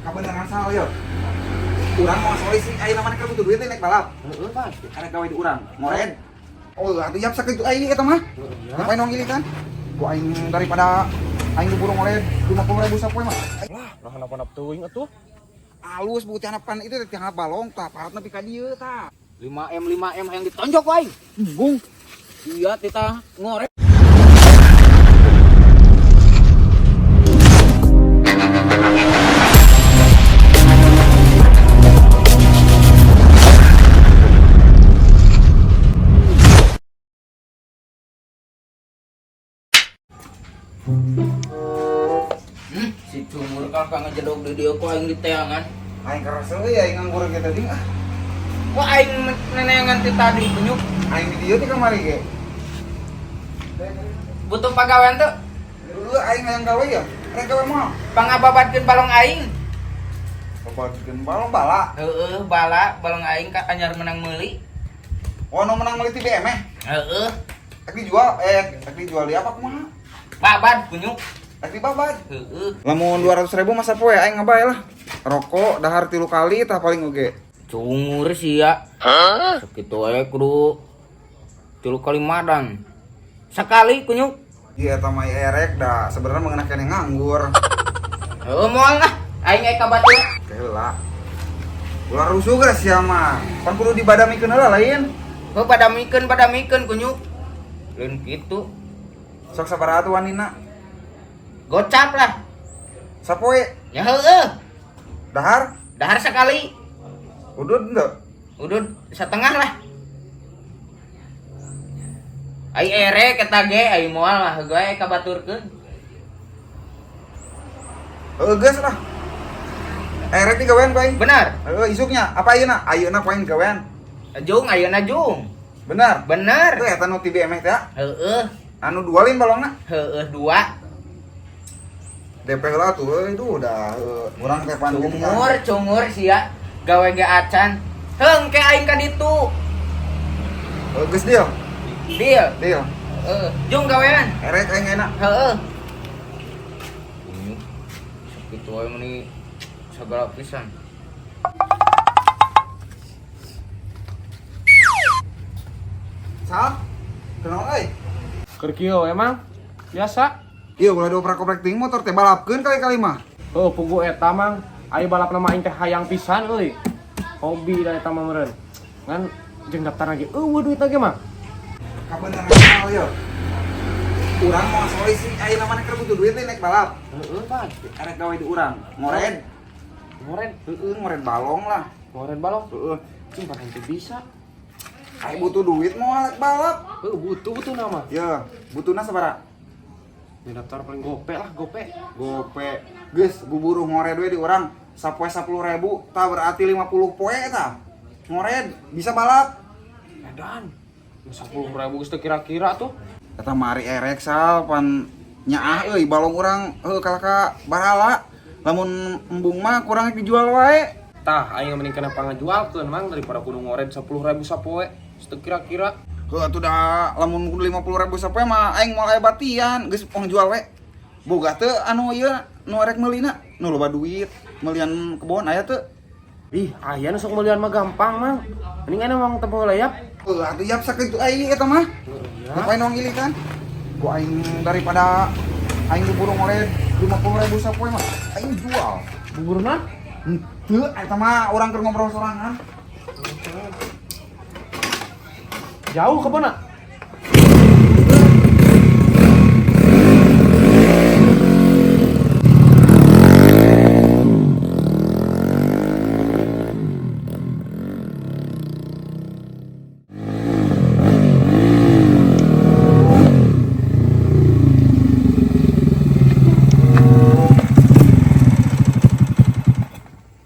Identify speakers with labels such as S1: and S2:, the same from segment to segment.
S1: Kabeneran salah yo. Urang mau solusi ayeuna mana keur butuh duit naik balap.
S2: Heeh, Pak.
S1: Karek gawe di urang, ngored. Oh, atuh yap sakitu aing eta mah. Ngapain nong kan? Ku aing daripada aing diburu ngored 50.000 sapoe mah.
S2: Lah, nah handap-handap teuing atuh.
S1: Alus bukti hanapan itu teh hanap balong tah parat nepi ka dieu tah.
S3: 5M 5M yang ditonjok wae.
S1: Embung.
S3: Iya, tita ngorek. Si cumur kang ngejedog di dieu ku aing diteangan.
S1: Aing keras euy aing nganggur ge tadi ah.
S3: Wah aing neneangan ti tadi kunyuk.
S1: Aing di dieu ti kamari ge.
S3: Butuh pagawean teu?
S1: Dulu aing hayang gawe ya. Rek gawe mah.
S3: Pangababatkeun balong aing.
S1: Babatkeun balong bala.
S3: Heeh, bala balong aing ka anyar menang meuli.
S1: Oh, nu menang meuli ti BM eh.
S3: Heeh.
S1: Rek dijual rek dijual di apa kumaha?
S3: Babad kunyuk.
S1: Rek dibabad.
S3: Heeh.
S1: Lamun 200.000 masa poe aing ngabae lah. Rokok dahar 3 kali tah paling oge.
S3: Cungur sih ya. Sakitu wae kudu 3 kali madang. Sekali kunyuk.
S1: Iya eta mah erek da sebenarnya mengenakan yang nganggur.
S3: Heeh, moal lah. Aing aya ka batur.
S1: Heula. Ulah rusuh geus sia mah. Pan kudu dibadamikeun heula lain.
S3: Heuh badamikeun badamikeun kunyuk. Lain kitu.
S1: Sok sabaraha tuh wanina?
S3: Gocap lah.
S1: Sapoe
S3: Ya heeh.
S1: dahar
S3: Dahar sekali.
S1: udud henteu?
S3: Udud setengah lah. Ai erek eta ge ai moal lah gue kabaturkeun.
S1: Heuh geus lah. Erek digawean ku aing.
S3: Benar.
S1: Heuh isuknya apa ayeuna? Ayeuna ku aing gawean.
S3: Jung ayeuna jung.
S1: Benar.
S3: Bener.
S1: Teu eta nu ti BM teh.
S3: Heeh.
S1: Anu dua lain balongna.
S3: Heeh dua.
S1: DP heula tuh euy duh dah urang teh pan
S3: Cungur cungur sia gawe ge acan. Heung ke aing ka ditu.
S1: Heuh geus deal.
S3: Deal.
S1: Deal.
S3: Heeh. Jung gawean.
S1: Erek aing enak.
S3: Heeh. Sakitu wae meni sagala pisan.
S1: Sal. Kenal euy.
S2: Keur kieu emang biasa.
S1: Iya, ulah dioprak-oprek ting motor teh balapkeun kali-kali mah.
S2: Heuh, pugu eta mang. Aya balap nama aing teh hayang pisan euy. Hobi da eta mah meureun. Ngan jeung daftar lagi eueuh duit lagi mah.
S1: Kabeneran kenal yo. Urang mau solusi ayeuna mana keur butuh duit naik balap.
S2: Heeh, Pak.
S1: Arek gawe di urang, ngored.
S2: Ngoren,
S1: Heeh, ngored balong lah.
S2: ngoren balong.
S1: Heeh.
S2: Cing pan henteu bisa.
S1: Aing butuh duit mau naik balap.
S2: Heuh, butuh nama.
S1: Ya, butuhna sabaraha?
S2: Ya daftar paling gope lah, gope.
S1: Gope. Geus, buburuh ngored we di urang. Sapoe 10.000, tah berarti 50 poe tah. Ngored, bisa balap.
S2: Edan. 10.000 geus teu kira-kira tuh.
S1: Eta mari erek sal pan nyaah euy balong urang heuh kalah ka barala. Lamun embung mah kurang dijual wae.
S2: Tah, aing mending kena pangajualkeun mang daripada kudu ngored 10.000 sapoe. Geus teu kira-kira.
S1: Heuh atuh da lamun kudu 50.000 sapoe mah aing moal aya batian, geus pang jual we. Boga teu anu ieu nu erek meulina, nu loba duit, meulian kebon aya teu.
S2: Ih, aya nu sok meulian mah gampang mang. Mending aya mang tempo heula yap.
S1: Heuh atuh yap sakitu aing eta mah. Ngapain nong kan? Ku aing daripada aing diburu ngored 50.000 sapoe mah aing jual.
S2: Buburna?
S1: Henteu eta mah urang keur ngobrol sorangan.
S2: Jauh kebonna.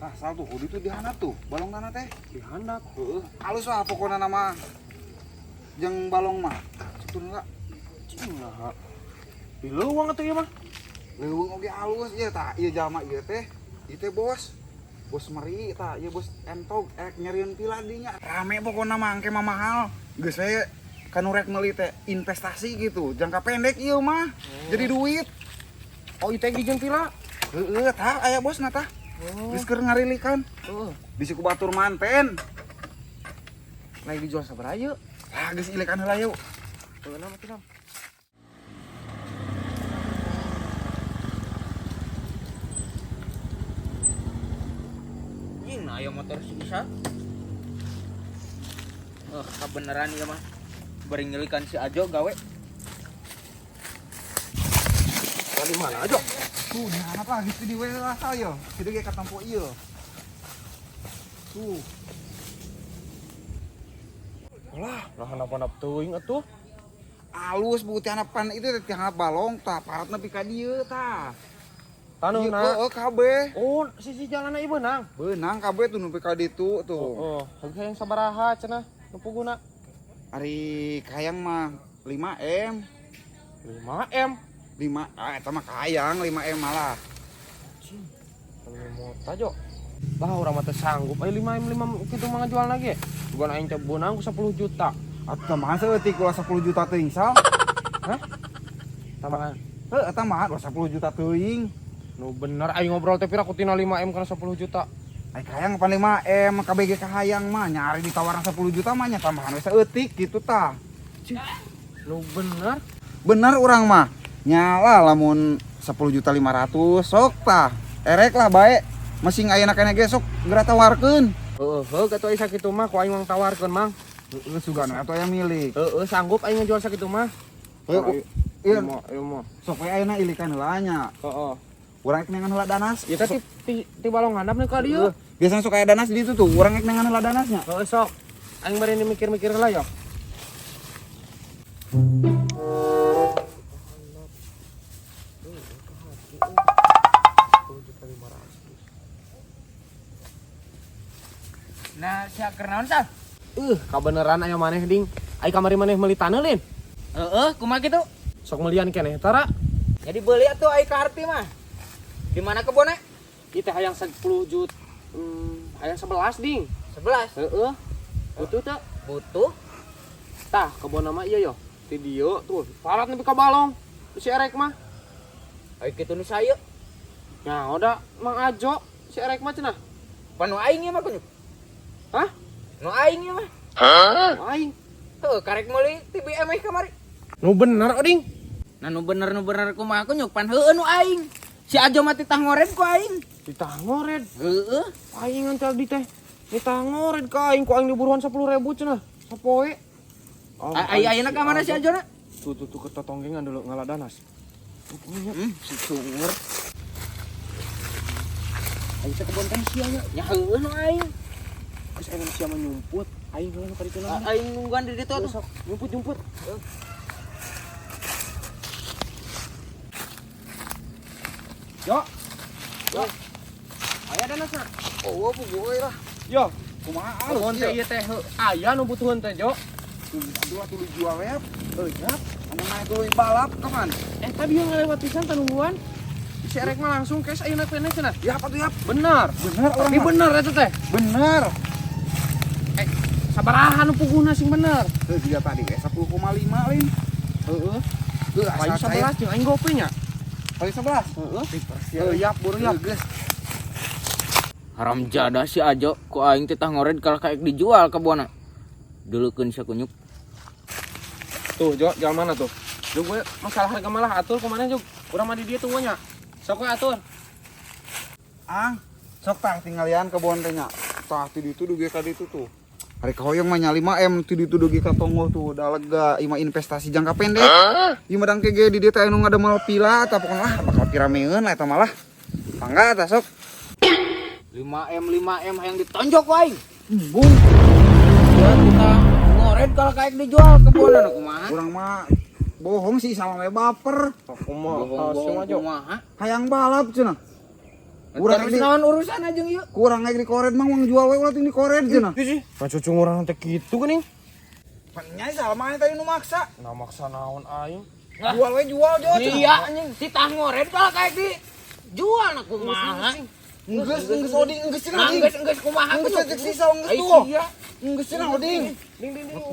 S1: Tah sal tuh kudu tuh dihandap tuh, balong tanah teh.
S2: Dihandap.
S1: Heeh, alus lah pokokna nama jeung balong mah. Cek lah.
S2: Cing lah. Di leuweung atuh ieu mah.
S1: Leuweung oge alus ieu tah, ieu jalma ieu teh. Ieu teh bos. Bos meri tah, ieu bos entog erek nyerieun pila dinya. Rame pokokna mah engke mah mahal. Geus we kanu rek meuli teh investasi gitu, jangka pendek ieu mah. Jadi duit.
S2: Oh, ieu teh jeung pila.
S1: Heeh, tah aya bosna tah.
S2: Oh.
S1: Geus keur ngarilikan.
S2: Heeh.
S1: Bisi ku batur manten.
S2: Naik dijual sabaraha ieu?
S1: Ah, geus ilikan heula yuk.
S2: Heueuh mah atuh.
S3: Anjing, nah aya motor si Isa. Kabeneran ieu mah. Bari ngilikan si Ajo gawe.
S2: Di mana aja?
S1: Tuh, di handap lah geus di we lah yo. Kitu ge katempo ieu. Tuh.
S2: Lah, lah handap-handap teuing atuh.
S1: Alus bu ti hanapan itu teh ti handap balong tah parat nepi ka dieu tah.
S2: Taneuhna.
S1: Heeh, kabeh.
S2: Oh, sisi jalanna ieu beunang.
S1: Beunang kabeh tuh nepi ka ditu tuh.
S2: Oh, harga yang sabaraha cenah nu puguna?
S1: Ari kayang mah 5M.
S2: 5M.
S1: 5 ah eta mah kayang 5M malah.
S2: Cing. Mota jo. Bah urang mah teu sanggup aya 5M 5 kitu mah ngajualna ge. Bukan aing teh beunang ku 10 juta.
S1: Atuh tambahan saeutik ulah 10 juta teuing sal.
S2: Hah? Tambahan.
S1: Heuh, tambahan ulah 10 juta teuing.
S2: Nu bener aing ngobrol teh pira ku tina 5M kana 10 juta.
S1: Ai kayang pan 5M KBG kahayang mah nyari ditawaran 10 juta mah nya tambahan we saeutik kitu tah.
S2: Cing. Nu bener.
S1: Bener urang mah. Nyala lamun 10.500.000 sok tah. Erek lah bae. Masing ayeuna keneh ge sok geura tawarkeun.
S2: Heeh, heuh atuh ai sakitu mah ku aing mah tawarkeun mang.
S1: Heeh, sugan atuh aya milik.
S2: Heeh, sanggup aing ngajual sakitu mah.
S1: Heuh, ieu
S2: ieu mah.
S1: Sok we ayeuna ilikan heula nya.
S2: Heeh.
S1: Urang rek neangan heula danas.
S2: Ieu teh ti balong handap nih ka dieu.
S1: Biasanya sok aya danas di ditu tuh, urang rek neangan heula danasnya.
S2: Heeh, sok. Aing bari mikir-mikir heula yo.
S3: Nah, sia keur naon sal?
S2: Kabeneran aya maneh ding. Ai kamari maneh meuli taneuh lin.
S3: Heeh, kumaha kitu?
S2: Sok melian keneh tara.
S3: Jadi beuli atuh ai ka arti mah. Di mana kebonna?
S2: Ieu teh hayang 10 juta. Hayang 11 ding.
S3: 11.
S2: Heeh. Butuh teu?
S3: Butuh.
S2: Tah, kebonna mah ieu yo. Ti dieu tuh, parat nepi ka balong. Si erek mah.
S3: Ai kitu nu saeu.
S2: Nah, udah Mang Ajo, si erek mah cenah.
S3: Pan nu aing ieu mah kunyuk.
S2: Hah?
S3: Nu aing ieu mah.
S2: Hah? Aing.
S3: Heuh, karek meuli ti BM kamari.
S2: Nu bener oding.
S3: Nah, nu bener kumaha kunyuk pan heueuh nu aing. Si Ajo mah titah ngored ku aing.
S2: Titah ngored.
S3: Heeh.
S2: Aing ngan tadi teh. Titah ngored ka aing ku aing diburuan 10.000 cenah. Sapoe. Oh,
S3: Ai ayeuna ka mana si Ajo na?
S2: Tuh tuh tuh ketotonggengan dulu ngaladanas.
S3: Si sungur. Aing teh kebon teh sia nya. Nya heueuh nu aing.
S2: Geus aing sia mah nyumput. Aing heula nu ka ditu na.
S3: Aing nungguan di ditu atuh.
S2: Sok nyumput-nyumput. Yo. Yo. Aya danasna.
S1: Oh, puguh euy lah.
S2: Yo,
S1: Kumaha alus
S2: kebon teh ieu teh aya nu butuheun teh, Jo.
S1: Aduh atuh dijual we.
S2: Heuh, nya.
S1: Amun naik tuluy balap kapan?
S2: Eta bieu ngalewat pisan tanungguan. Si erek mah langsung cash ayeuna keneh cenah.
S1: Ya apa tuh ya?
S2: Bener.
S1: Bener urang
S2: Tapi
S1: mah.
S2: bener eta teh.
S1: Bener.
S2: Sabaraha nu puguhna sing bener?
S1: Heuh, juga tadi we 10,5 lin.
S2: Heeh.
S1: Heuh,
S2: Paling
S1: asal saya
S2: 11 jeung aing gope nya.
S1: paling 11.
S2: Heeh.
S1: Heuh, yap buru yap. Geus.
S3: Haram jadah si Ajo, ku aing titah ngored kalah kaek dijual kebonna. Dulukeun sia kunyuk.
S2: Tuh, Jo, jalan mana tuh? Jo, gue masalah harga malah atur kemana Jo? Urang mah di dieu tunggu nya. Sok we atur.
S1: Ang, sok tah tinggalian kebon teh nya. Tah ti ditu dugi ka ditu tuh. Hari kahoyong mah nya 5M ti ditu dugi ka tonggoh tuh udah lega ieu mah investasi jangka pendek. Ieu mah dangke ge di dieu teh anu ngadamel pila tah pokona lah bakal pirameun lah eta malah. Mangga tah sok.
S3: 5M 5M hayang ditonjok ku aing.
S1: Embung.
S3: Ya kita ngored kalah kaek dijual kebonna nu kumaha?
S1: Urang mah bohong sih sama we baper.
S2: Aku mah
S3: Bohong-bohong kumaha?
S1: Hayang balap cenah. Urang
S3: Terus
S1: di
S3: naon urusan aja ieu?
S1: kurang rek dikoret mah uang jual we ulah ting dikoret cenah.
S2: Nah, cucu urang teh kitu geuning.
S1: Nya salmana tadi nu maksa.
S2: Nah, maksa naon aing?
S1: Jual we jual jo cenah.
S3: Iya anjing titah ngored kalah kaek dijual na kumaha?
S1: Enggeus enggeus oding enggeus cenah.
S3: Nah, enggeus enggeus kumaha
S1: Enggeus
S3: kunyuk?
S1: cek sisa enggeus
S3: Ai
S1: tuh.
S3: sia.
S1: Geus cenah oding.
S2: Ding ding ding.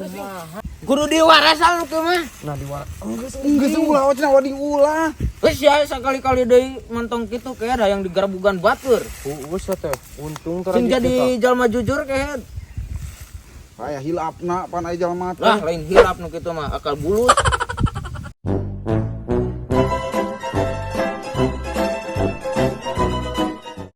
S3: Kudu diwarasan lu kieu mah.
S2: Nah diwara.
S1: Geus ulah cenah oding ulah.
S3: Geus ya sakali-kali deui mantong kitu kayak ada yang digarbugan batur.
S2: Geus teh. Untung
S3: Sing jadi jalma jujur kayak.
S1: Aya hilapna pan aya jalma teh.
S3: Lah lain hilap nu kitu mah akal bulus.